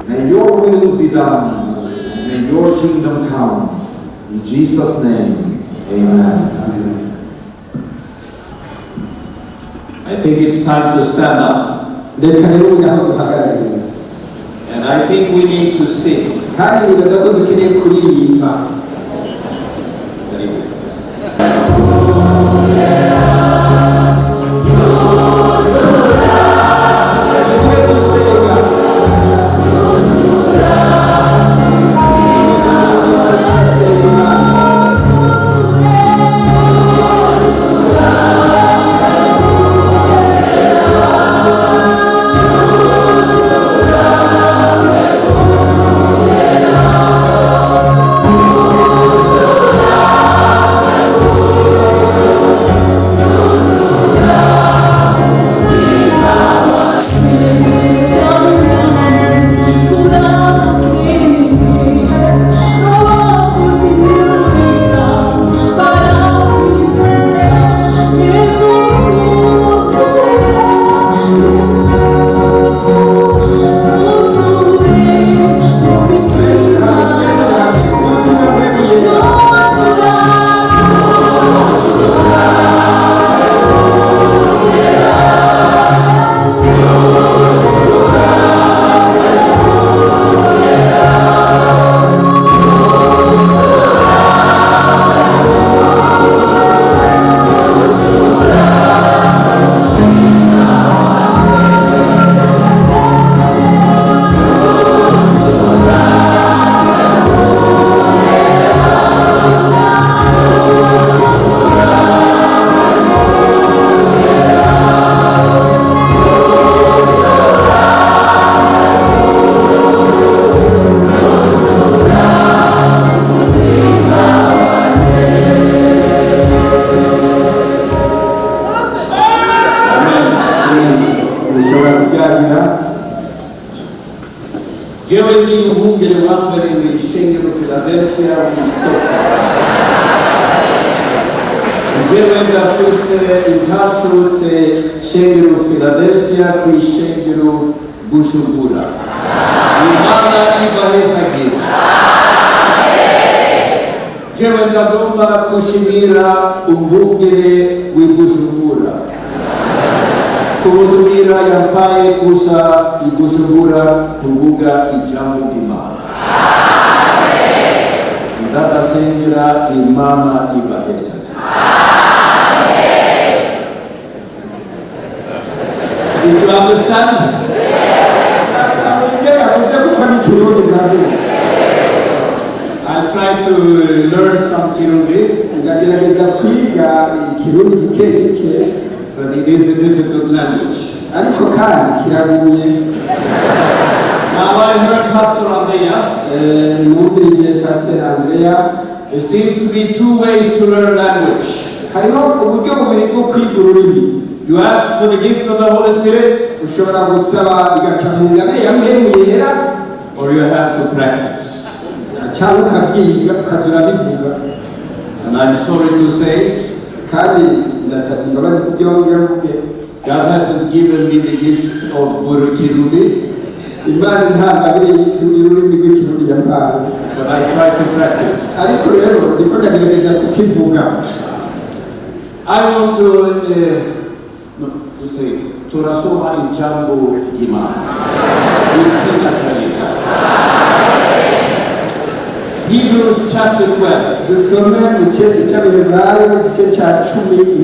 May your will be done, and may your kingdom come. In Jesus' name, amen. Amen. I think it's time to stand up. Reka rero ubu naho duhagarariye. And I think we need to sing. Kandi nibaza ko dukeneye kuririmba. Very good. Reka tube dusenga. Twese turasenga Imana. Amen. Mushobora kubyagira. Jewe ndi umwungere wa mbere w'ishengero Philadelphia w'i Stockholm. Jewe ndafise intashutse shengero Philadelphia kw'ishengero Bujumbura. Imana ibahezagire. Jewe ndagomba kushimira umwungere w'i Bujumbura kubutumira yampaye kuza i Bujumbura kuvuga ijambo ry'Imana. Ndabasengera, Imana ibahezagire. Did you understand? Ibyo yavuze kuko ni Kirundi muravuga. I try to learn some Kirundi, Ndagerageza kwiga Ikirundi gike gike, but it is a difficult language. Ariko kandi kiragumye. Now I heard Pastor Andreas. Numvirije Pastor Andrea. There seems to be two ways to learn language. Hariho uburyo bubiri bwo kwiga ururimi. You ask for the gift of the Holy Spirit, Ushobora gusaba bigaca mu ngabire ya Mpwemu Yera, or you have to practice. Cyangwa ukavyiga ukaza urabivuga. And I'm sorry to say, Kandi ndasabye imbabazi kubyongera mvuge, God hasn't given me the gift of Kirundi, Imana nta ngabire y'ururimi rw'Ikirundi yampaye, but I try to practice. Ariko rero ndiko ndagerageza kukivuga. I want to, no, to say, turasoma ijambo ry'Imana. Mu izina rya Yesu. Hebrews chapter 12. Dusome mu cete cy'Abaheburayo igice cya 12.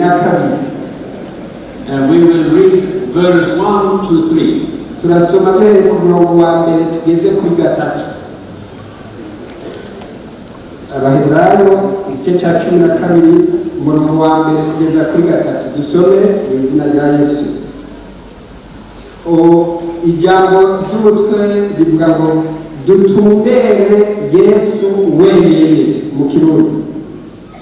And we will read verse 1 to 3. Turasoma duhereye ku murongo wa mbere tugeze kuri gatatu. Abaheburayo igice cya 12, umurongo wa mbere kugeza kuri gatatu. Dusome mu izina rya Yesu. Ijambo ry'umutwe rivuga ngo "Dutumbere Yesu wenyine" mu Kirundi.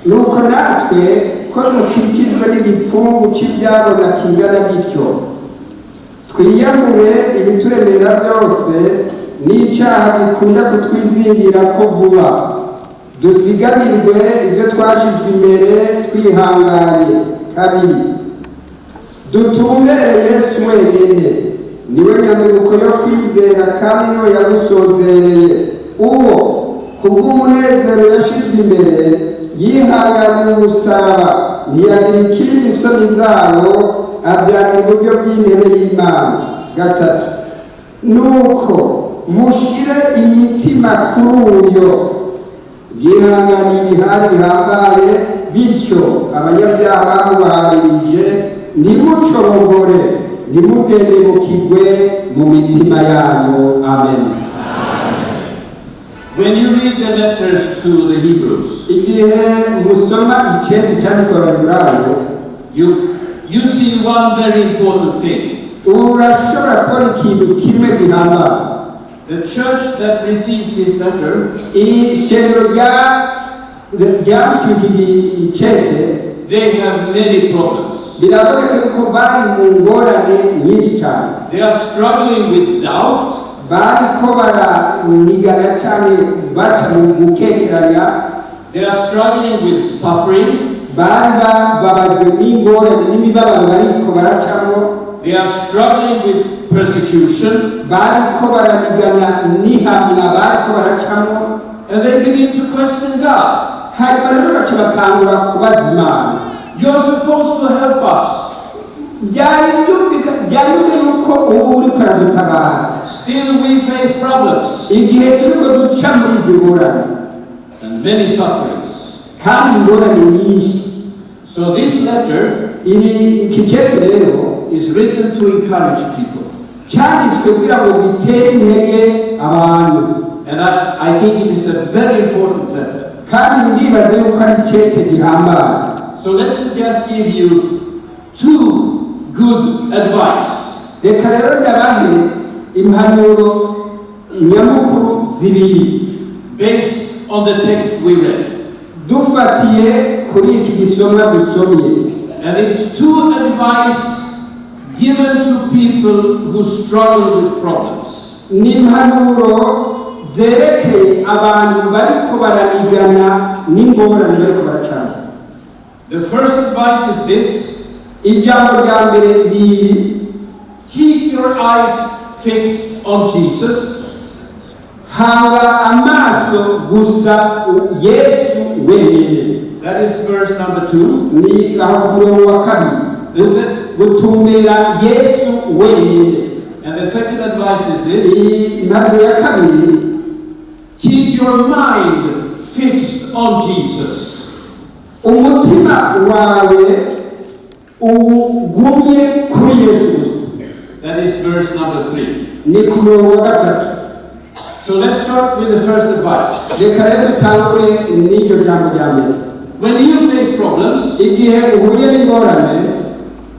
Nuko natwe ko dukikijwe n'igipfungu cy'ibyabona kingana gityo, twiyamure ibituremera byose n'icyaha gikunda kutwizingira ko vuba, dusiganirwe ibyo twashyizwe imbere. Twihanganye. Kabiri, dutumbere Yesu wenyine, niwe nyamuruko yo kwizera kandi niwe yagusozereye. Uwo kubw'umunezero yashizwe imbere yihanganiye umusaraba, ntiyagira ikindi isoni zawo, abyagira iburyo bw'intebe y'Imana. Gatatu, nuko mushire imitima kuri uyo yihanganiye ibihari bihambaye bityo abanyabyaha bamubaharirije, ntimucorogore, ntimudendebukirwe mu mitima yanyu. Amen. When you read the letters to the Hebrews, Igihe musoma icete cyandikwa Abaheburayo, you see one very important thing. Urashobora kubona ikintu kimwe gihambaye. The church that receives this letter, Ishengero ryandikiwe iki gicete, they have many problems. Biraboneka yuko bari mu ngorane nyinshi cyane. They are struggling with doubt. Bariko baranigana cyane, baca mu gukekeranya. They are struggling with suffering. Bari bababajwe n'ingorane n'imibabaro bariko baracamo. They are struggling with persecution. Bariko baranigana n'ihamwa bariko baracamo. And they begin to question God. Hanyuma rero baca batangura kubaza Imana. "You're supposed to help us. Byari byumvika yuko ubu uriko uradutabara. Still, we face problems Igihe turiko duca muri izi ngorane and many sufferings." kandi ingorane nyinshi. So, this letter Iri iki cete rero is written to encourage people. Cyanditswe kugira ngo gitere intege abantu. And I think it is a very important letter. Kandi ndibaza yuko ari icete gihambaye. So, let me just give you two good advice Reka rero ndabahe impanuro nyamukuru zibiri based on the text we read. Dufatiye kuri iki gisomwa dusomye. And it's two advice given to people who struggle with problems. Ni impanuro zerekeye abantu bariko baranigana n'ingorane bariko baracana. The first advice is this: Ijambo rya mbere ni iri: keep your eyes fixed on Jesus. Hanga amaso gusa Yesu wenyine. That is verse number 2. Ni aho ku murongo wa kabiri. This is, Gutumbera Yesu wenyine. And the second advice is this: Iyi impanuro ya kabiri: keep your mind fixed on Jesus. Umutima wawe uwugumye kuri Yesu gusa. That is verse number 3. Ni ku murongo wa gatatu. So let's start with the first advice. Reka rero dutangure n'iryo jambo rya mbere. When you face problems, Igihe uhuye n'ingorane,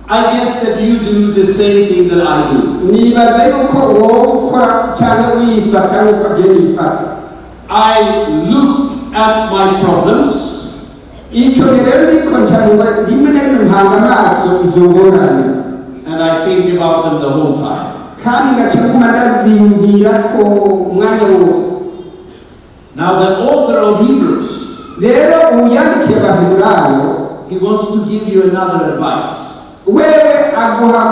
I guess that you do the same thing that I do. Nibaza yuko wowe ukora cyangwa wifata nk'uko je nifata. I look at my problems Icyo gihe rero niko nca mu ngorane, rimwe na rimwe mpanga amaso izo ngorane and I think about them the whole time. Kandi ngaca nguma ndaziyumvira ko umwanya wose. Now, the author of Hebrews, Rero uyandikiye Abaheburayo, he wants to give you another advice. Wewe aguha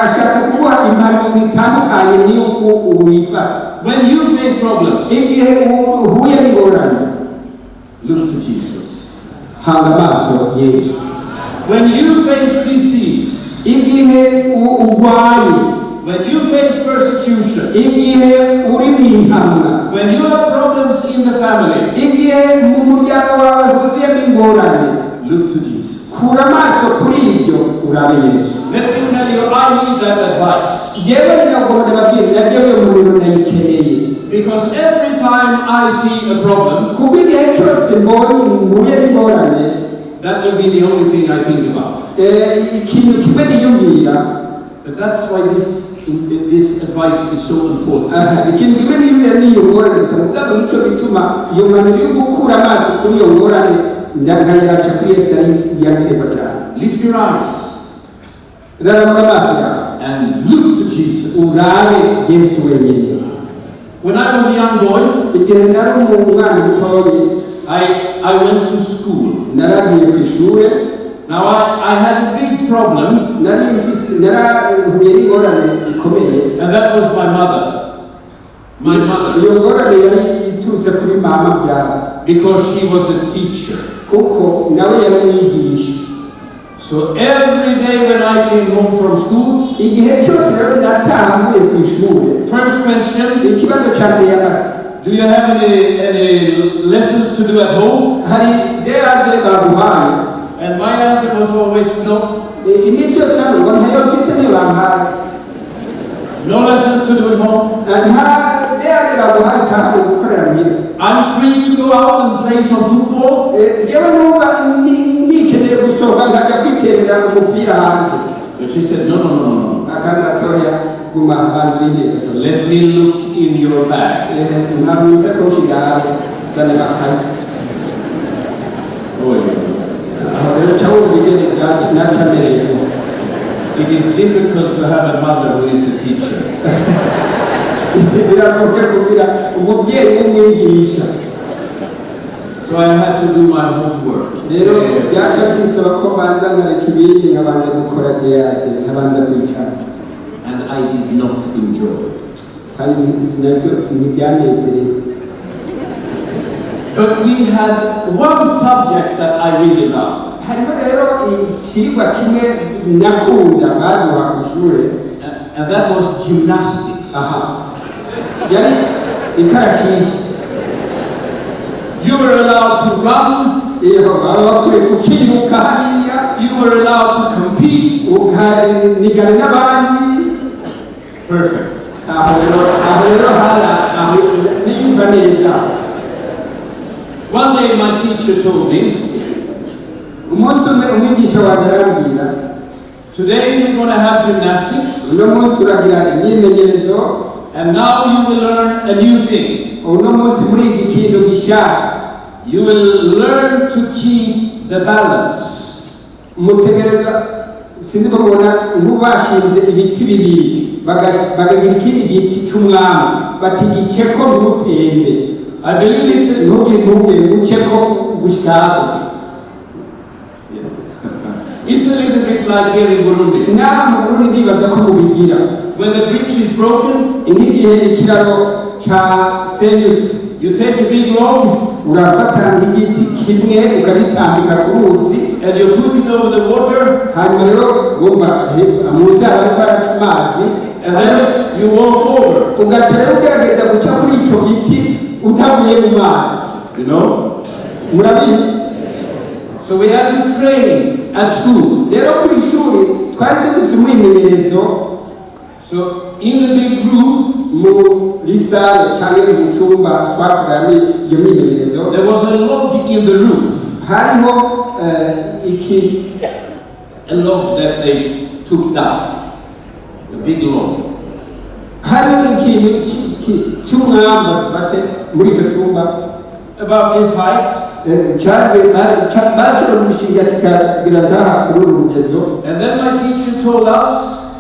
ashaka kuguha impanuro itandukanye n'uko ubu wifata. When you face problems, Igihe uhuye n'ingorane, look to Jesus. Hanga amaso Yesu. When you face disease, Igihe urwaye, when you face persecution, igihe uri mu ihamwa, when you have problems in the family, igihe mu muryango wawe huzuyemo ingorane, look to Jesus. Kura amaso kuri ibyo urabe Yesu. Let me tell you, I need that advice. Jewe ndagomba ndababwira, naryo iyo mpanuro ndayikeneye. Because every time I see a problem, Kuko igihe cyose mbonye mpuye n'ingorane, that will be the only thing I think about. Ikintu kimwe niyumvira, But that's why this advice is so important. Aha, ikintu kimwe niyumvira ni iyo ngorane gusa. Mugabo nico gituma iyo mpanuro yo gukura amaso kuri iyo ngorane nkayiraca kuri Yesu ari iyankenerwa cyane. Lift your eyes Raramura amaso yawe and look to Jesus. Urabe Yesu wenyine. When I was a young boy, Igihe nari umwana mutoyi, I went to school. Naragiye ku ishure. Now I had a big problem, Nari mfise narahuye n'ingorane ikomeye. And that was my mother. My mother, Iyo ngorane yari iturutse kuri mama byara, because she was a teacher. Kuko nawe yari umwigisha. So every day when I came home from school, Igihe cyose rero nataha mvuye ku ishure, first question, ikibazo cya mbere yamaze, "Do you have any lessons to do at home?" "Hari DAD baguhaye?" And my answer was always no. Iminsi yose ntabwo ngo ntayo mfise, ntayo bampaye. No lessons to do at home. Nta DAD baguhaye utahane gukorera muhira. I'm free to go out and play some football. Jewe numva nikeneye gusohoka nkajya kwiterera umupira hanze. But she said, "No, no, no, no, no. Akantu gatoya guma banza urindire gatoya. Let me look in your bag." Nka mu isakoshi yawe zana amakaye. Oh, yeah. Aho rero ca wumva ingene nacamereye. It is difficult to have a mother who is a teacher. Biragoye kugira umuvyeyi w'umwigisha. So I had to do my homework. Rero byaca binsaba ko banza nkareka ibindi nkabanza gukora DAD nkabanza kwicara. And I did not enjoy. Kandi sinabyo ntibyanezeretse. But we had one subject that I really loved, Hariho rero ikigwa kimwe nakunda baduha ku ishure. And that was gymnastics. Aha yari ikarashishi. You were allowed to run, Iyo baba bakwiye kukiruka hariya, you were allowed to compete. Ukanigana n'abandi. Perfect. Aho rero hari aho niyumva neza. One day my teacher told me, Umunsi umwe umwigisha wanjye arambwira, "Today we're going to have gymnastics, "Uno munsi turagira imyimenyerezo, and now you will learn a new thing. Uno munsi muri iki kintu gishasha. You will learn to keep the balance." Mutegereza sinzi ko mubona nk'ubashinze ibiti bibiri bakagira ikindi giti cy'umwami bati giceko ntutembe. I believe it's a, Ntugire impungenge uceko gushika hakurya." It's a little bit like here in Burundi. N'aha mu Burundi ndibaza ko mubigira. When the bridge is broken, Nk'igihe ikiraro cyasenyutse, you take a big log urafata nk'igiti kimwe ukagitambika ku ruzi, and you put it over the water, hanyuma rero wumva munsi haba hariko haraca amazi, and then you walk over. Ugaca rero ugerageza guca kuri icyo giti utaguye mu mazi. You know? Murabizi. So we had to train at school. Rero ku ishuri twari dufise umwimenyerezo. So in the big room, Muri salle cyangwa mu cyumba twakoreramo iyo myimenyerezo, there was a log in the roof. Hariho iki A log that they took down. A big log. Hariho ikintu cy'umwamba dufate muri icyo cyumba. About this height. Barashobora kugishinga kikagira nkaha kuri uru rugezo. And then my teacher told us,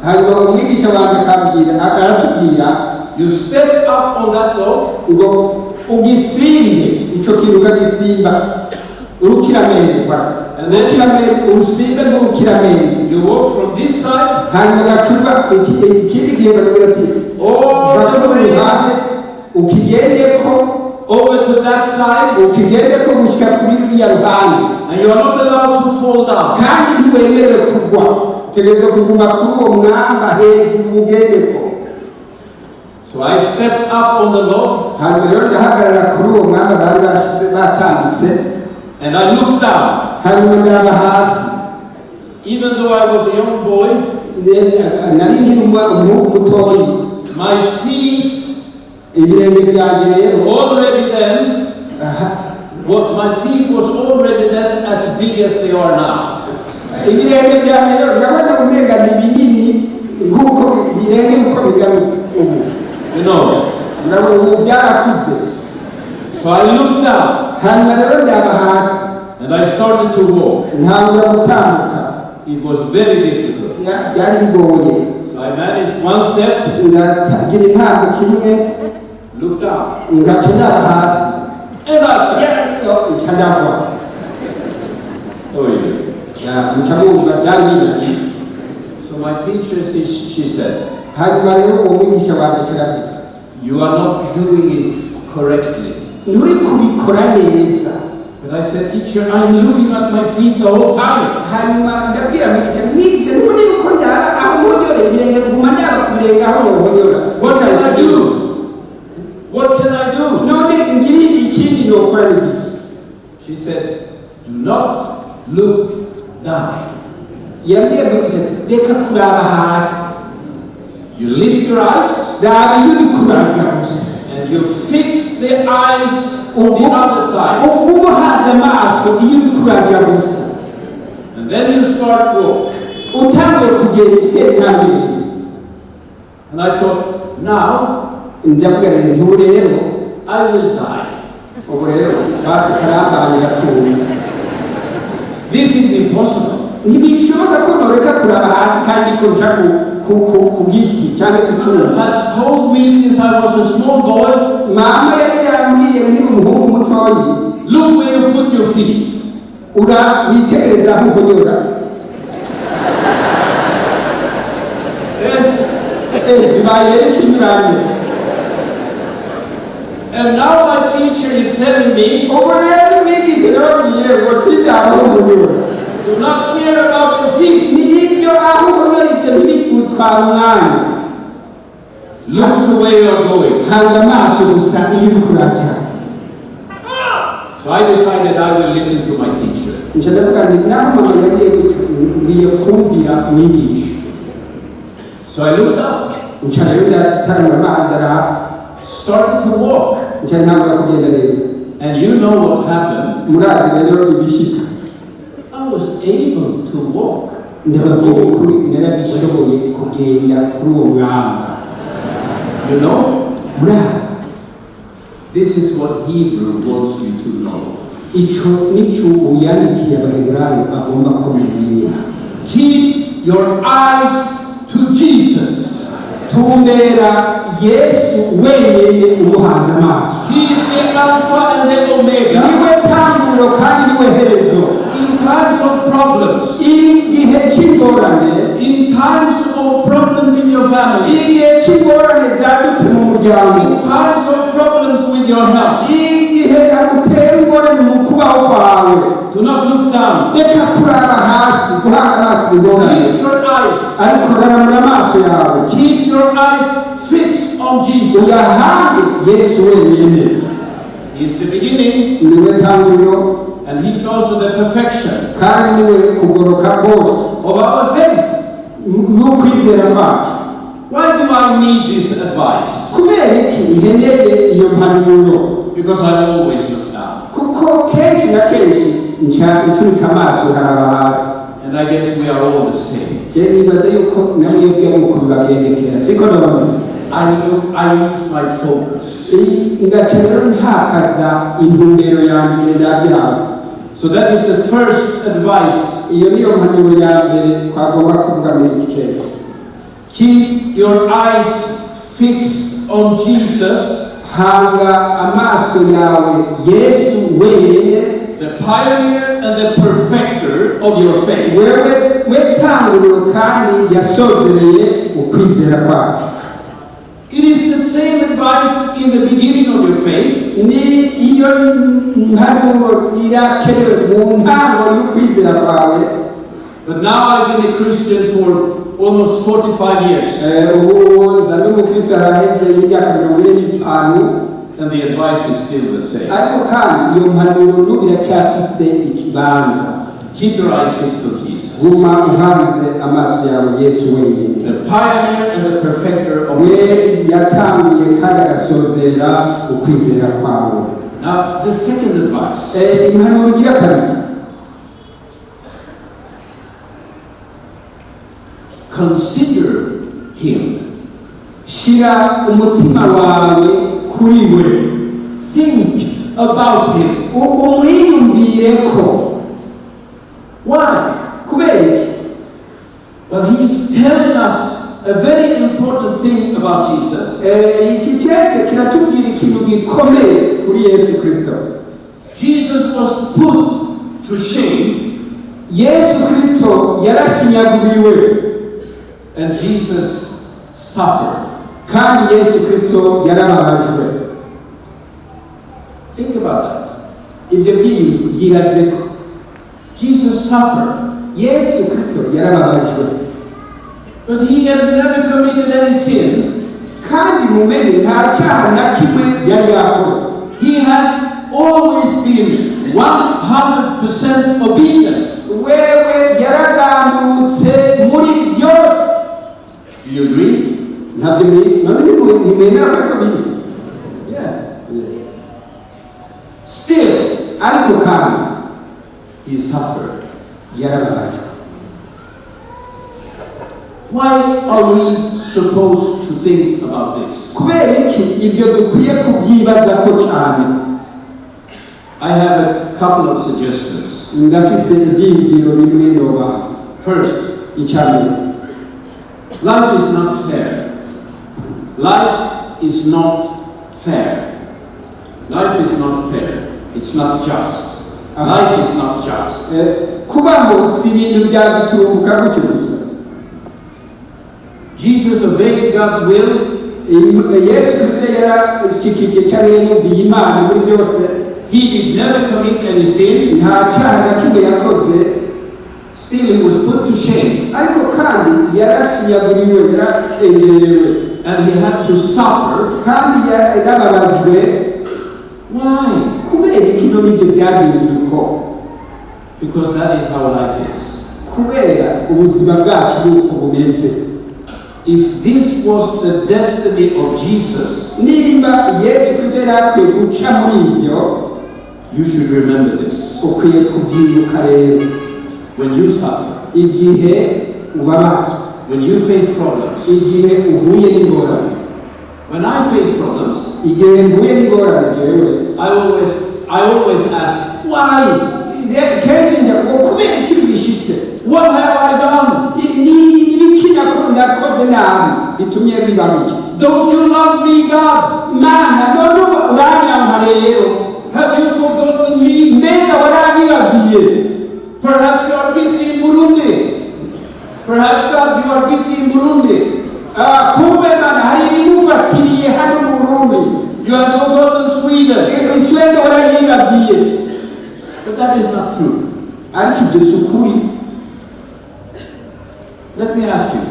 Hanyuma umwigisha wanjye akambwira aratubwira, "You step up on that log ngo ugisimbe icyo kintu ukagisimba urukiramende va urukiramende urusimbe nk'urukiramende. You walk from this side Hanyuma ugacupa ikindi gihe bakabwira ati all va the kuri uru way ruhande ukigendeko over to that side, ukigendeko gushyika kuri ruriya ruhande, and you are not allowed to fall down." Kandi ntiwemerewe kugwa utegerezwa kuguma kuri uwo mwamba hejuru ugendeko. So I stepped up on the log Hanyuma rero ndahagarara kuri uwo mwamba bari bashize batambitse, and I looked down. Hanyuma ndaba hasi. Even though I was a young boy, Nari nkiri umuhungu mutoyi, my feet ibirenge byanjye rero already then, aha, what my feet was already then as big as they are now. Ibirenge byanjye rero ndabona umenga ni binini nk'uko birenge uko bingana ubu. Urabona ubu byarakuze. So I looked down Hanyuma rero ndaba hasi, and I started to walk. Ntangura gutambuka. It was very difficult. Byari bigoye. So I managed one step, Ndagira intambuko imwe, looked down, ngaca ndaba hasi, and I fell. Nca ndagwa. Oh yeah. Ya, muca mwumva byari binaniye. So my teacher, she said, Hanyuma rero uwo mwigisha wanje aca aravuga, "You are not doing it correctly." nturi kubikora neza. But I said, "Teacher, I'm looking at my feet the whole time." Hanyuma ndabwira mwigisha, mwigisha, ntubone yuko ndaba aho mponyora ibirenge, nguma ndaba ku birenge aho nohonyora. What can I do? What can I do? None ngiri ikindi nokora ni giki? She said, "Do not look down." Yabwiye mwigisha ati reka kuraba hasi. You lift your eyes Raba iyo uri kuraja gusa. And you fix the eyes on the other side. Uba uhanze amaso iyo uri kuraja gusa. And then you start walk. Utangiye kugenda utera intambwe ibiri. And I thought, now Ndavuga rero nti ubu rero I will die. Ubu rero basi karambaye yapfuye. This is impossible. Ntibishoboka ko noreka kuraba hasi kandi ko nja ku giti cyangwa ku cyuma. Has told me since I was a small boy, Mama yari yarambwiye nkiri umuhungu mutoyi, look where you put your feet. Ura witegereza aho uhonyora. And, Eh, bibaye rero ikinyuranye. And now my teacher is telling me, Ubu rero umwigisha yarababwiye ngo sindaba aho uhonyora. Do not care about your feet. Ni ibyo aho uhonyora ibyo ntibigutwara umwanya. Look to where you are going. Hanga amaso gusa iyo uri kuraja. So I decided I will listen to my teacher. Nca ndavuga nti naho mama yabwiye gutyo ngiye kumvira mwigisha. So I looked up, Nca rero ndataramura amazi ndaraba. Started to walk. Nca ntangura kugenda rero. And you know what happened. Murazi rero ibishika. I was able to walk. Ndababwira ukuri narabishoboye kugenda kuri uwo mwamba. You know, Murazi this is what Hebrew wants you to know. Ico nico uyandikiye Abaheburayo agomba ko mumenya. Keep your eyes to Jesus. Tumbera Yesu wenyine umuhanze amaso. He is the Alpha and the Omega. Niwe tanguriro kandi niwe herezo. In times of problems, Igihe cy'ingorane, in times of problems in your family, igihe cy'ingorane byadutse mu muryango, in times of problems with your health, igihe agutera ingorane mu kubaho kwawe, do not look down. Reka kuraba hasi guhanga amaso ingorane. Lift your eyes. Ariko raramura amaso yawe. Keep your eyes fixed on Jesus. Uyahange Yesu wenyine. He is the beginning Niwe tanguriro and He is also the perfection kandi niwe kugoroka kose of our faith. Y'ukwizera kwacu. Why do I need this advice? Kubera iki nkeneye iyo mpanuro? Because I always look down. Kuko kenshi na kenshi nca ncurika amaso nkaraba hasi. And I guess we are all the same. Je nibaza yuko na mwebwe ari uko bibagendekera siko none? I lose my focus. Ngaca rero ntakaza intumbero yanjye igihe ndabye hasi. So that is the first advice. Iyo niyo mpanuro ya mbere twagomba kuvuga muri iki kete. Keep your eyes fixed on Jesus, Hanga amaso yawe Yesu wenyine, the pioneer and the perfecter of your faith. Wewe we tanguriro kandi yasozereye ukwizera kwacu. It is the same advice in the beginning of your faith Ni iyo mpanuro irakenewe mu ntango y'ukwizera kwawe. But now I've been a Christian for almost 45 years, Eh, ubu nza ndi umukristo haraheze y'imyaka 45, and the advice is still the same. Ariko kandi iyo mpanuro n'ubu iracyafise ikibanza. Keep your eyes fixed on Jesus, Guma uhanze amaso yawe Yesu wenyine, the pioneer and the perfecter of we your faith. yatanguye kandi agasozera ukwizera kwawe. Now, the second advice. Eh, impanuro igira kabiri. Consider him. Shira umutima wawe kuri we. Think about him. Umwiyumvire ko. Why? Kubera iki? Well, he's telling us a very important thing about Jesus. Eh, iki cete kiratubwira ikintu gikomeye kuri Yesu Kristo. Jesus was put to shame Yesu Kristo yarashinyaguriwe and Jesus suffered. Kandi Yesu Kristo yarababajwe. Think about that. Ibyo byibazeko. Jesus suffered, Yesu Kristo yarababajwe, but he had never committed any sin. Kandi mumenye nta cyaha na kimwe yari yakoze. He had always been 100% obedient. Wewe yaragandutse muri byose. Do you agree? Ntabyo none ntimwemera ko biri? Yeah. Yes. Still, ariko kandi he suffered. Yarababajwe. Why are we supposed to think about this? Kubera iki ibyo dukwiye kubyibazako cyane? I have a couple of suggestions. Ndafise ibyiyumviro bimwe nobaha. First, Icya mbere, life is not fair. Life is not fair. Life is not fair. It's not just. Life is not just. Kubaho si ibintu bya giturumbuka gutyo gusa. Jesus obeyed God's will. Yesu Kristo yarashikije cyangwa yumviye Imana muri byose. He did never commit any sin. Nta cyaha na kimwe yakoze. Still, he was put to shame. Ariko kandi yarashinyaguriwe, yarakengerewe. And he had to suffer. Kandi yarababajwe. Why? Kubera iki none ibyo byagenze uko? Because that is how life is. Kubera ubuzima bwacu ni uko bumeze. If this was the destiny of Jesus, nimba Yesu Kristo yari akwiye guca muri ibyo, you should remember this. Ukwiye kubyibuka rero. When you suffer, igihe ubabazwa, when you face problems, igihe uhuye n'ingorane, when I face problems, igihe mpuye n'ingorane jewe, I always ask, "Why? Kenshi njya ngo kubera iki bishitse? What have I done? Ni ibiki nakoze nabi bitumye biba bityo? Don't you love me, God? Mana, none ubu uranyanka rero? Have you forgotten me?" Mbega waranyibagiye? Perhaps you are busy in Burundi. Perhaps, God, you are busy in Burundi. Ah, kumbe Mana hari ibigufatiriye hano mu Burundi. You have forgotten Sweden. Iswede warayibagiye. But that is not true. Ariko ibyo si ukuri. Let me ask you.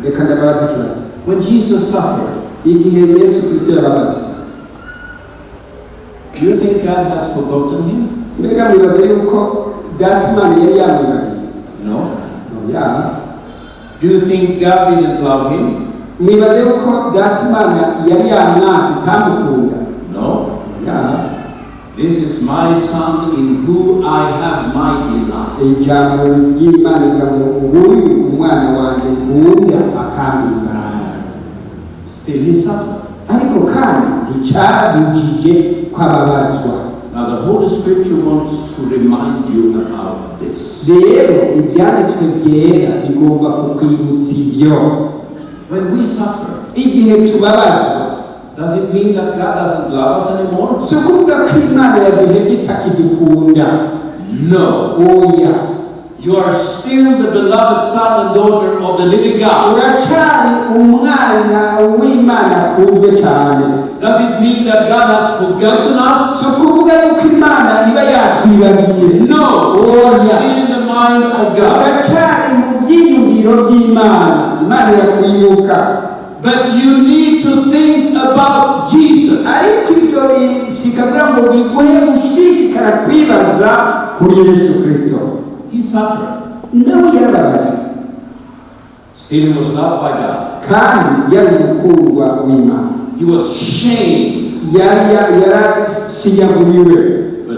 Reka ndababaza ikibazo. When Jesus suffered, igihe Yesu Kristo yababazwa, do you think God has forgotten him? Mbega mwibaza yuko Data Imana yari yamwibagiye? No. Oya. Do you think God didn't love him? Mwibaza yuko Data Imana yari yamwanse, itamukunda? No. Oya. "This is my son in who I have my delight." Ijambo ry'Imana rivuga ngo nguyu umwana wanjye nkunda akampimbara. Still he suffered. Ariko kandi nticyabujije kwababazwa. Now the Holy Scripture wants to remind you about this. Rero ibyanditswe byera bigomba kukwibutsa ibyo. When we suffer, igihe tubabazwa, does it mean that God doesn't love us anymore? Si ukuvuga ko Imana yaduhebye itakidukunda? No. Oya. You are still the beloved son and daughter of the living God. Uracyari umwana w'Imana akunzwe cyane. Does it mean that God has forgotten us? Si ukuvuga yuko Imana iba yatwibagiye? No. You are still in the mind of God. Uracyari mu byiyumviro by'Imana, Imana irakwibuka. But you need to think about Jesus. Ariko ibyo bishika kugira ngo biguhe gushishikara kwibaza kuri Yesu Kristo. He suffered. Nawe yarababajwe. Still he was loved by God. Kandi yari umukundwa w'Imana. He was shamed, yari yarashinyaguriwe,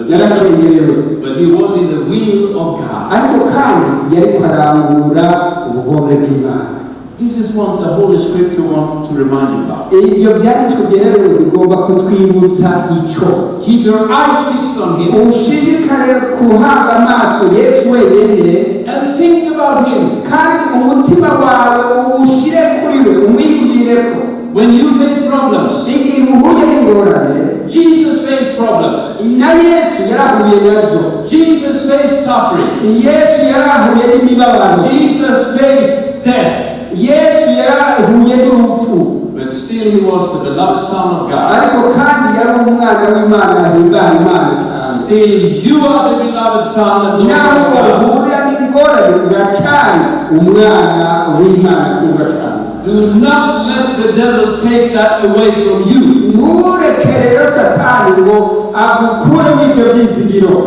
yarakengerewe, but he was in the will of God. Ariko kandi yari kurangura ubugombe bw'Imana. This is what the Holy Scripture wants to remind you about. Ibyo byanditswe byera rero bigomba kutwibutsa icyo. Keep your eyes fixed on him Ushishikare kuhanga amaso Yesu wenyine and think about him. Kandi umutima wawe uwushyire kuri we, umwiyumvireko. When you face problems, igihe uhuye n'ingorane, Jesus faced problems. Na Yesu yarahuye nazo. Jesus faced suffering. Yesu yarahuye n'imibabaro. Jesus faced death. Yesu yarahuye n'urupfu. But still he was the beloved Son of God. Ariko kandi yari umwana w'Imana ahimbara Imana cyane. Still you are the beloved Son and Naho daughter of God. uhurira n'ingorane, uracyari umwana w'Imana akundwa cyane. Do not let the devil take that away from you. Ntureke rero Satani ngo agukuremo ibyo byizigiro.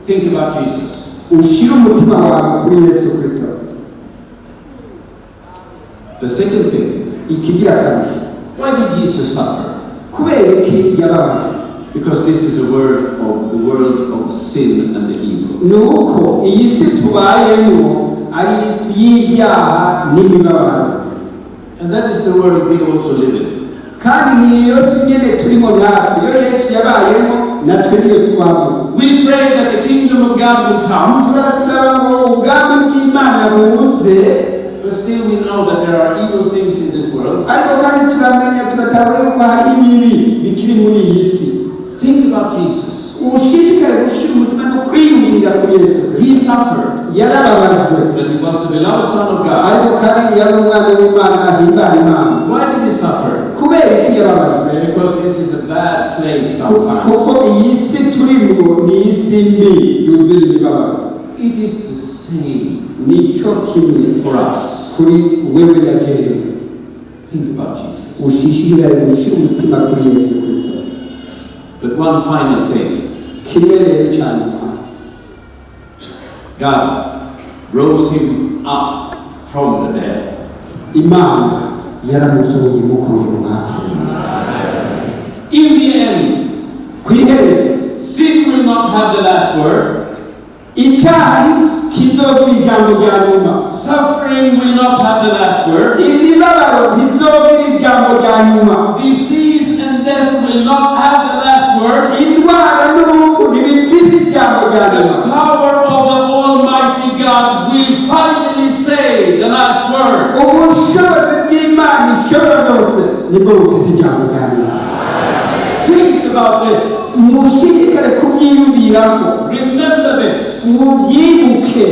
Think about Jesus. Ushyire umutima wawe kuri Yesu Kirisito. The second thing, Ikigira kabiri, why did Jesus suffer? Kubera iki yababajwe? Because this is a word of the world of sin and the evil. Ni uko iyi si tubayemo ari isi y'ibyaha n'imibabaro. And that is the world we also live in. Kandi ni iyo si nyine turimo natwe, iyo Yesu yabayemo natwe niyo tubamo. We pray that the kingdom of God will come, Turasaba ngo ubwami bw'Imana buze, but still we know that there are evil things in this world. Ariko kandi turamenya, turatahura yuko hari ibibi bikiri muri iyi si. Think about Jesus. Ushishikare gushyira umutima no kwiyumvira kuri Yesu Kristo. He suffered, Yarababajwe, but he was the beloved Son of God. Ariko kandi yari umwana w'Imana ahimbara Imana. Why did he suffer? Kubera iki yababajwe? Because this is a bad place Kuko sometimes. iyi si turimo ni isi mbi yuzuye imibabaro. It is the same Nico kimwe for us. Kuri wewe na jewe. Think about Jesus. Ushishikare gushyira umutima kuri Yesu Kristo. But one final thing. Kimwe rero cya nyuma, God rose him up from the dead. Imana yaramuzuye imukuye mu bapfuye. In the end, Ku iherezo, sin will not have the last word. Icyaha kizogira ijambo rya nyuma. Suffering will not have the last word. Imibabaro ntizogira ijambo rya nyuma. Disease and death will not have the last word. Indwara n'urupfu ntibifise ijambo rya The nyuma. Power of the Almighty God will finally say the last word. Ubushobozi bw'Imana ishobora zose nibwo bufise ijambo rya nyuma. Think about this. Mushishikare kubyiyumvirako. Remember this. Mubyibuke.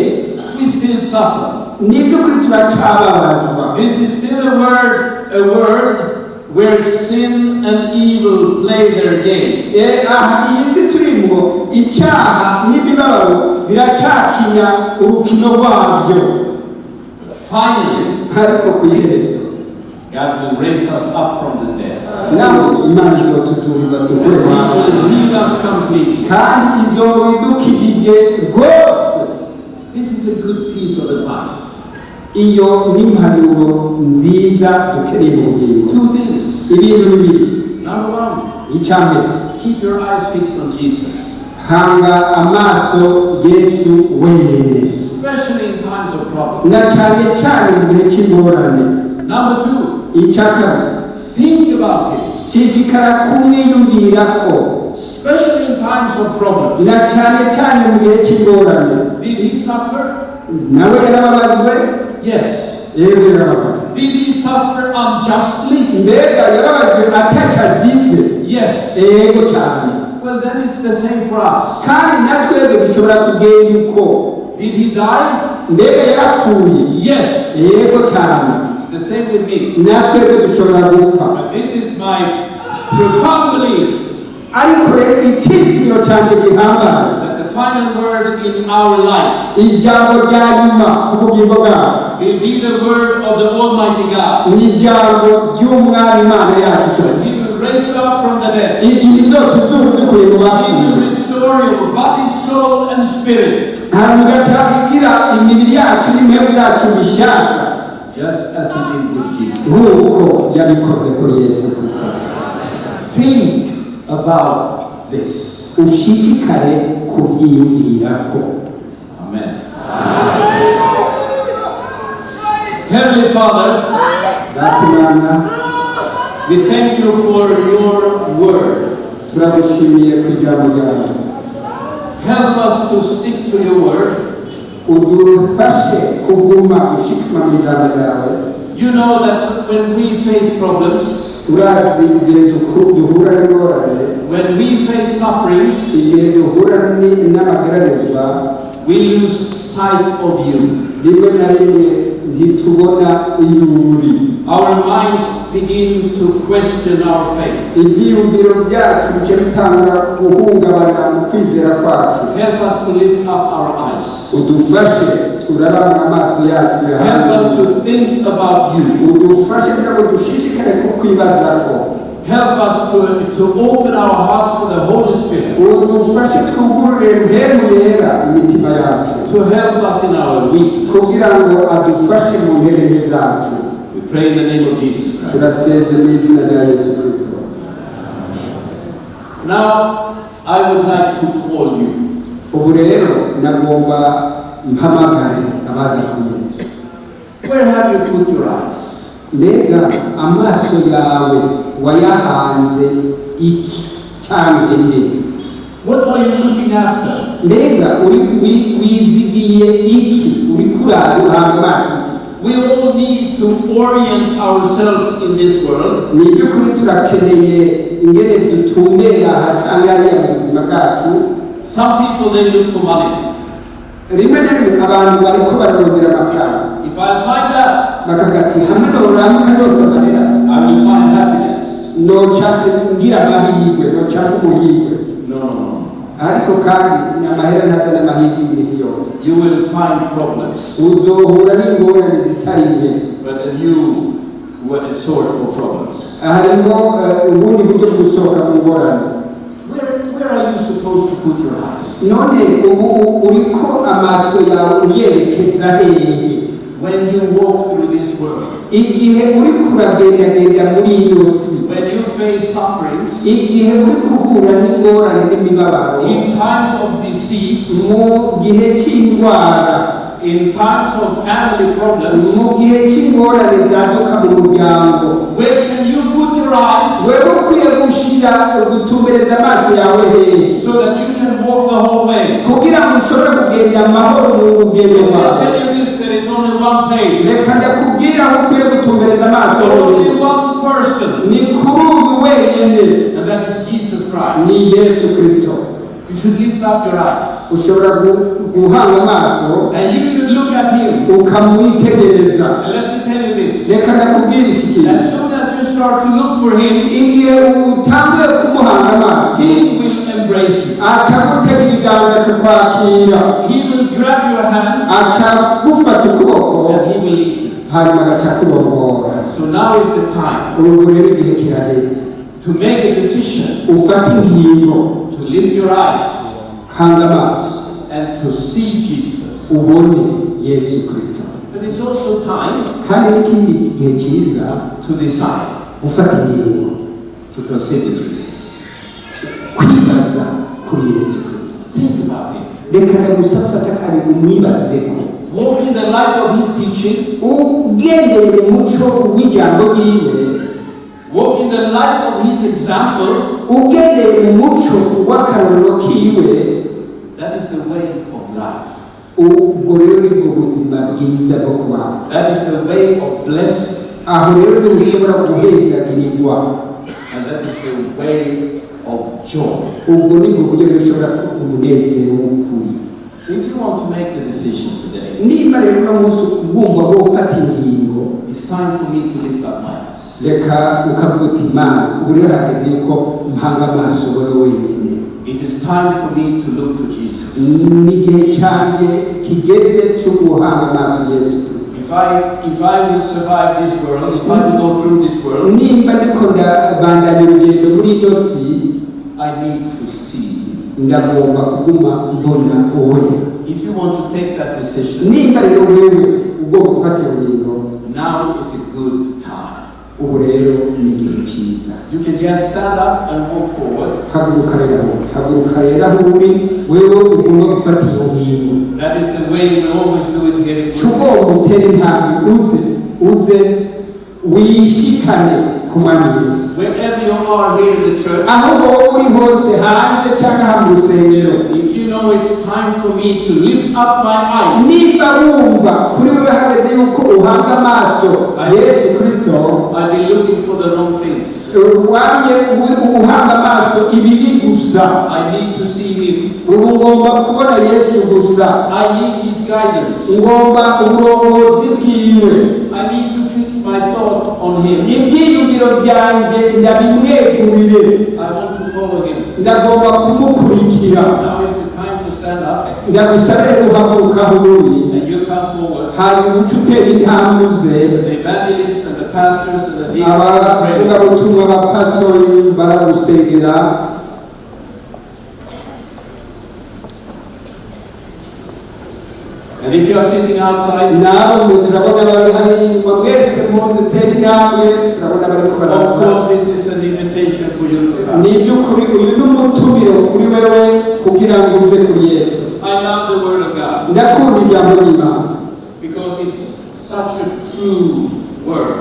We still suffer. Ni by'ukuri turacababazwa. This is still a world where sin and evil play their game. Eh, aha iyi si turimo icyaha n'imibabaro biracyakina urukino rwabyo. But finally, Ariko ku iherezo, God will raise us up from the dead. Naho Imana izotuzurira dukure He mu bapfuye. Will heal us completely. Kandi izoba idukijije rwose. This is a good piece of advice. Iyo ni impanuro nziza dukeneye mu bugingo. Two things. Ibintu bibiri. Number one, Icya mbere, keep your eyes fixed on Jesus, hanga amaso Yesu wenyine, especially in times of problems. Na cyane cyane mu gihe cy'ingorane. Number two, Icya kabiri, think about Him, shishikara kumwiyumvirako, especially in times of problems. Na cyane cyane mu gihe cy'ingorane. Did He suffer? Nawe yarababajwe? Yes. Yego, yarababajwe. Did He suffer unjustly? Mbega yarababajwe ataco azize? Yes. Yego cyane. Well, then it's the same for us. Kandi natwebwe bishobora kugenda uko. Did He die? Mbega yarapfuye? Yes. Yego cyane. It's the same with me. Natwebwe dushobora gupfa. But this is my profound belief Ariko rero icyizigiro cyanjye gihambaye, that the final word in our life ijambo rya nyuma ku bugingo bwacu will be the word of the Almighty God. Ni ijambo ry'Umwami Imana yacu ishoboye. He will raise you up from the dead. Igihe izotuzura dukuye mu He bapfuye, will restore your body, soul, and spirit, hanyuma igaca igira imibiri yacu n'impemu yacu bishyashya, just as He did with Jesus. Nk'uko yabikoze kuri Yesu Kristo. Think about this. Ushishikare kubyiyumvirako. Amen. Heavenly Father, Data Imana, we thank you for your word. Turagushimiye ku ijambo ryawe. Help us to stick to your word. Udufashe kuguma gushikama mu ijambo ryawe. You know that when we face problems, Urazi igihe duhura n'ingorane, when we face sufferings, igihe duhura n'amageragezwa, we lose sight of you. Rimwe na rimwe ntitubona iyo uri. Our minds begin to question our faith. Ibyiyumviro byacu bice bitangura guhungabana mu kwizera kwacu. Help us to lift up our eyes. Udufashe turaramura amaso yacu. Help us to think about you. Udufashe kugira ngo dushishikare kukwibazako. Help us to open our hearts for the Holy Spirit Udufashe twugurure Mpwemu Yera imitima yacu to help us in our weakness. kugira ngo adufashe mu ntege nke zacu. We pray in the name of Jesus Christ. Turasenze mu izina rya Yesu Kirisito. Now, I would like to call you. Ubu rero nagomba mpamagare abaza kuri Yesu. Where have you put your eyes? Mbega amaso yawe wayahanze iki cyangwa nde? What are you looking after? Mbega uri wizigiye iki? Uri kurara uhanga amaso iki? We all need to orient ourselves in this world. Ni iby'ukuri turakeneye ingene dutumbera aha cyangwa hariya mu buzima bwacu. Some people, they look for money. Rimwe na rimwe abantu bariko bararondera amafaranga. If I find that, Bakavuga ati hamwe noramuka ndose amahera, I will find happiness. Noca ngira amahirwe, noca nk'umuhirwe. No. Ariko kandi amahera ntazana amahirwe iminsi yose. You will find problems, Uzohura n'ingorane zitari nke. but a new sort of problems. Hariho ubundi buryo bwo gusohoka mu ngorane. Where are you supposed to put your eyes? None ubu uriko amaso yawe uyerekeza hehe? When you walk through this world, Igihe uri kuragendagenda muri ino si, when you face sufferings, igihe uri guhura n'ingorane n'imibabaro, in times of disease, mu gihe cy'indwara, in times of family problems, mu gihe cy'ingorane zaduka mu muryango, where can you put your eyes wewe ukwiye gushira gutumbereza amaso yawe hehe so that you can walk the whole way? Kugira ngo ushobore kugenda amahoro mu rugendo Let me rwawe? tell you this, there is only one place, Reka ndakubwira aho ukwiye gutumbereza amaso only honyine. one person, Ni kuri uyu wenyine. And that is Jesus Christ. Ni Yesu Kirisito. You should lift up your eyes Ushobora guhanga amaso and you should look at Him. Ukamwitegereza. And let me tell you this, Reka ndakubwira iki kintu. as soon as you start to look for Him, Igihe utanguye kumuhanga amaso, He will embrace you. aca gutega ibiganza kukwakira. He will grab your hand Aca gufata ukuboko and He will lead you. hanyuma agaca kurongora. So now is the time Ubu rero igihe kirageze to make a decision ufate ingingo to lift your eyes hanga amaso and to see Jesus. Ubone Yesu Kirisito. But it's also time Kandi n'ikindi gihe cyiza to decide gufata ingingo to consider Jesus. Kwibaza kuri Yesu Kirisito. Think about Him. Reka ndagusa fata kandi umwibazeko. Walk in the light of His teaching. Ugendeye mu muco w'ijambo ryiwe, Walk in the light of His example. Ugendeye mu muco w'akarorero kiwe. That is the way of life. Ubwo rero nibwo buzima bwiza bwo kubaho. That is the way of blessing. Aho rero niho ushobora guhezagirirwa. And that is the way of joy. Ubwo nibwo buryo rero ushobora kuba umunezero w'ukuri. So if you want to make the decision today, Niba rero uno munsi wumva wofata ingingo, it's time for me to lift up my eyes. Reka ukavuga uti Mana, ubu rero hageze yuko mpanga amaso wowe wenyine. It is time for me to look for Jesus. Ni igihe cyanjye kigeze cyo guhanga amaso Yesu Kirisito. If I will survive this world, if I will go through this world, Nimba ndiko ndabandanya urugendo muri ino si, I need to see Him. Ndagomba kuguma mbona wowe. If you want to take that decision, Nimba rero wewe ugomba gufata iyo ngingo, now is a good time. Ubu rero ni igihe cyiza. You can just stand up and walk forward. Haguruka rero aho, haguruka rero aho uri wewe ugomba gufata iyo ngingo. That is the way we always do it here in Ca ugomba utere intambwe uze uze wishikane ku Mwami Yesu. Wherever you are here in the church, Aho wowe uri hose hanze cyangwa aha mu rusengero, if you know it's time for me to lift up my eyes niba wumva kuri wewe hageze yuko uhanga amaso Yesu Kristo. I've been looking for the wrong things. Wamye uhanga amaso ibibi gusa. I need to see Him. Ubu ngomba kubona Yesu gusa. I need His guidance. Ngomba uburongozi bwiwe. I need to fix my thought on Him. Ibyiyumviro byanje ndabimwegurire. I want to follow Him. Ndagomba kumukurikira. Now is the time to stand up Ndagusabire guhaguruka aho uri and you come forward. hanyuma uce utera intambwe uze. The evangelists and the pastors and the deacons will pray. Abavugabutumwa, abapasitori baragusengera. And if you are sitting outside, Nabo mwe turabona bari hariya inyuma, mwese muze tere intambwe, turabona bariko of baraza. course, this is an invitation for you to come. Ni iby'ukuri uyu ni umutumiro kuri wewe kugira ngo uze kuri Yesu. I love the Word of God Ndakunda ijambo ry'Imana because it's such a true word.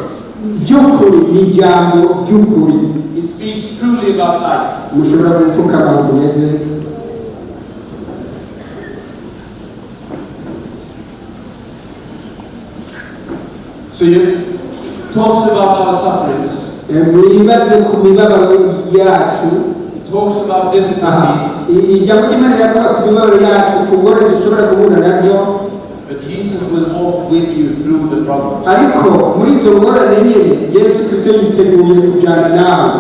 By'ukuri ni ijambo ry'ukuri. It speaks truly about life. Mushobora gupfukama kumeze. So you it talks about our sufferings. Mwibaze ku mibabaro yacu. It talks about Aha. difficulties. Ijambo ry'Imana riravuga ku mibabaro yacu, ku ngorane dushobora guhura nabyo. But Jesus will walk with you through the problems. Ariko muri izo ngorane nyine Yesu Kristo yiteguye kujyana nawe.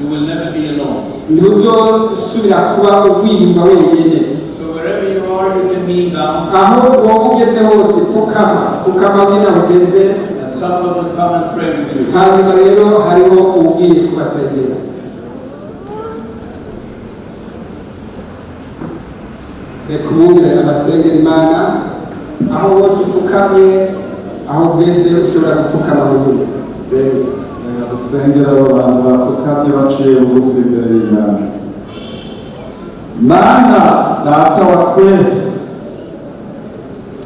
You will never be alone. Ntuzosubira kuba wiyumva wenyine. So wherever you are, you can kneel down Aho wowe ugeze hose, pfukama, pfukama nyine aho ugeze. And someone will come and pray with you. Hanyuma rero hariho ugiye kubasengera. Reka umwungere abasengera Imana. Aho wose upfukamye, aho ugeze ushobora gupfukama bunyine senga. Dusengera abo bantu bapfukamye baciye bugufi imbere y'Imana. Mana Data wa twese,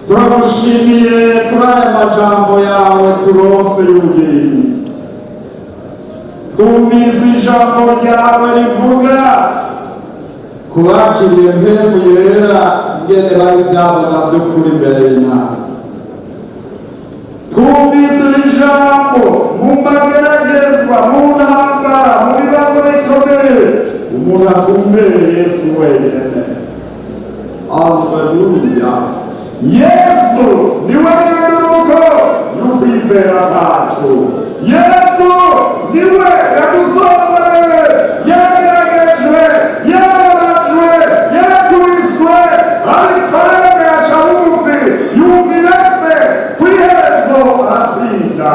turagushimiye kuri aya majambo yawe turonse y'ubugingo. Twumvise ijambo ryawe rivuga ku bakiriye Mpwemu Yera ngene bari ivyabona vy'ukuri imbere y'Imana. Twumvise iri jambo mu mageragezwa, mu ntambara, mu bibazo bikomeye, umuntu atumbere Yesu wenyene. Aleluya! Yesu niwe nyanduruko y'ukwizera kwacu. Yesu niwe yadusozereye. Yarageragejwe, yarababajwe, yarakubiswe, ariko aremeye aca bugufi yumvira Se, ku iherezo aratsinda.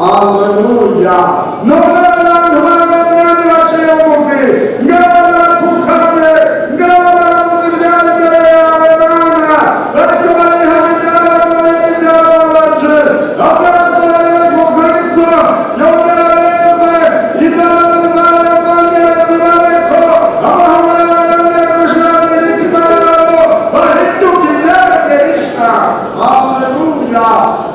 Aleluya! None abantu bawe Mwami baciye bugufi ngaba barapfukamye, ngaba baravuze ibyari imbere yawe Mana, bariko barihana ibyabagoye n'ibyabababaje. Amaraso ya Yesu Kristo yongera beze, imbabazi zawe zongere zibabeko, amahoro yawe yongere gushira mu mitima yabo, bahinduke ibyaremwe bisha. Aleluya!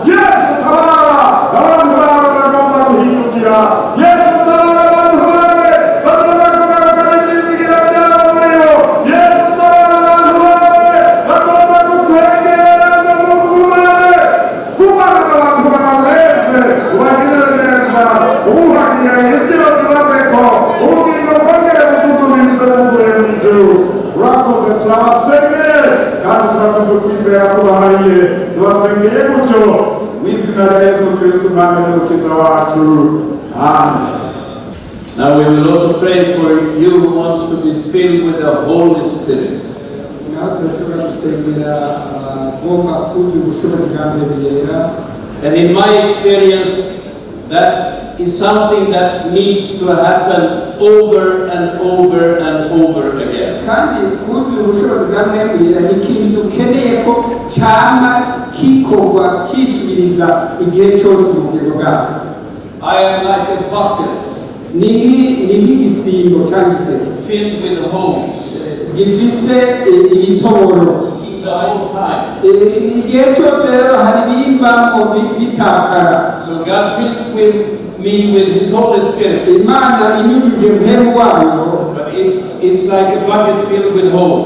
Yesu, tabara abantu bawe bagomba guhindukira. Yesu, tabara abantu bawe bagomba kugarukana ibyizigira byabo muri bo. Yesu, tabara abantu bawe bagomba kukwegera ngo mugumane. Gumana n'abantu bawe beze, ubagirire neza, ubuhagire ibyibazo babeko, ubugingo bwongere bududubize buvuye mu ijuru. Urakoze, turabasengeye kandi turafise ukwizera kubahariye. Tubasengeye gutyo mu izina rya Yesu Kristo, Umwami n'Umukiza wacu, amen. Now we will also pray for you who wants to be filled with the Holy Spirit. Naho turashobora gusengera abagomba kuzuza ubushobozi bwa Mpwemu Yera. And in my experience, that is something that needs to happen over and over and over again. Kandi kuzura ubushobozi bwa Mpwemu Yera ni ikintu dukeneye ko cyama kikorwa kisubiriza igihe cyose mu bugingo bwacu. I am like a bucket Ni nk'igisimbo cyangwa igiseke filled with holes gifise ibitoboro the whole time. Igihe cyose rero hari ibiyivamo bitakara. So God fills with me with His Holy Spirit. Imana inyujuje Mpwemu wayo. But it's like a bucket filled with hole.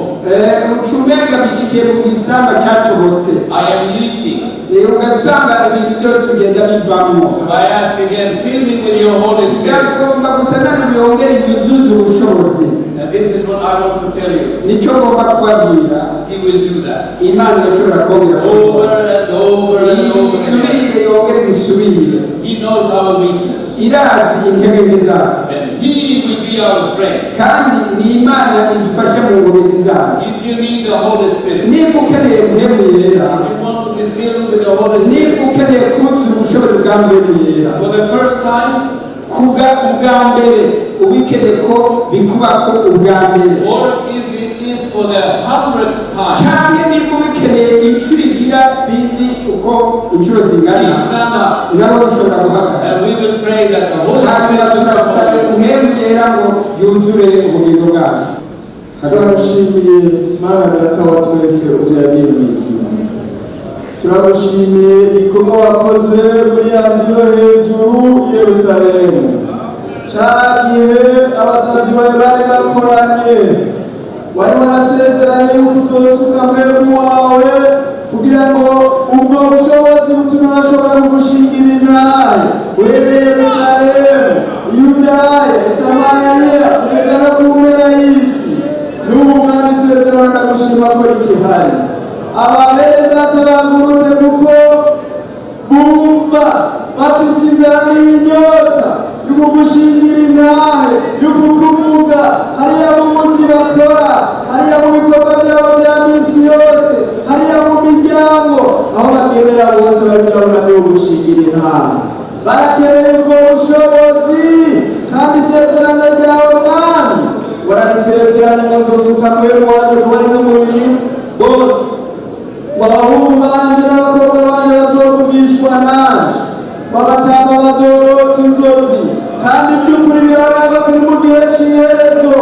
Ucumenga bishikiye mu gisamba cyatobotse. I am leaking. Ugasanga ibintu byose bigenda bivamo. So I ask again, fill me with your Holy Spirit. Ndagomba gusa nani yongere yuzuze ubushobozi. And this is what I want to tell you. Nicyo ngomba kubabwira. He will do that. Imana irashobora kongera Over and over and over again. Isubire, yongere isubire. He knows our weakness. Irazi intege nke zacu. And He will be our strength. Kandi ni Imana idufasha mu ngomezi zacu. If you need the Holy Spirit, Niba ukeneye Mpwemu Yera, if you want to be filled with the Holy Spirit, niba ukeneye kuzura ubushobozi bwa Mpwemu Yera for the first time, kubwa ubwa mbere, ubikeneye ko bikubako ubwa mbere, or if it is for the 100th time, cyangwa niba ubikeneye inshuro igira sinzi uko inshuro zingana, please stand up. Nabo ushobora guhagarara. And we will pray that the Holy Hanyuma Spirit will come turasaba upon you. Mpwemu Yera ngo yuzure ubugingo bwanyu. Turagushimiye, Mana Data wa twese ubyariye mu ijuru. Turagushimiye ibikorwa wakoze muri ya nzu yo hejuru i Yerusalemu, cya gihe abasabyi bawe bari bakoranye. Wari warasezeranye yuko uzosuka Mpwemu wawe kugira ngo ubwo bushobozi butume bashobora kugushingira intahe wewe Yerusalemu, Yudaya, Samariya, kugeza no ku mpera y'isi. N'ubu, Mwami, isezerano ndagushima ko rikihari. Aba bene data bagurutse kuko bumva bafise inzara n'inyota yo kugushingira intahe, yo kukuvuga hariya mu buzi bakora, hariya mu bikorwa byabo bya misi yose, hariya mu miryango, aho bagendera bose babigabura byo kugushingira intahe. Barakeneye ubwo bushobozi, kandi isezerano ryawe, Mwami, wararisezeranye ngo nzosuka Mpwemu wanjye kuba ari n'umubiri bose, ngo abahungu banje n'abakobwa banje bazovugishwa nanje, ngo abatama bazorota inzozi. Kandi by'ukuri birabona ko turi mu gihe cy'iherezo,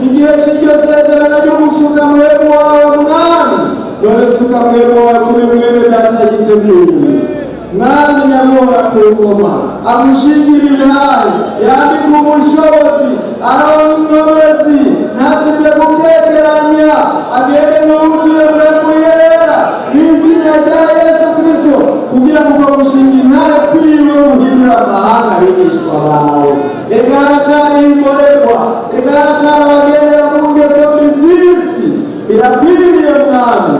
igihe cy'iryo sezerano ryo gusuka Mpwemu wawe. Mwami, none suka Mpwemu wawe kuri uyu mwene data yiteguye. Mwami nyamwora ku ngoma, agushingira intahe, yambika ubushobozi, arabona inkomezi, ntasubire gukekeranya, agende nk'uwuzuye Mpwemu Yera mu izina rya Yesu Kristo, kugira ngo uko gushinga intahe kwiwe muhindure amahanga abigishwa bawe. Reka haracyariho imborerwa, reka haracyari abagendera mu ngeso mbi z'isi. Birakwiriye, Mwami,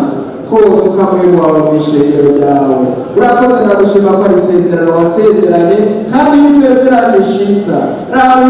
ko usuka Mpwemu wawe mu ishengero ryawe. Urakoze, ndagushima ko ari isezerano wasezeranye, kandi iyo isezeranye ishitsa raba.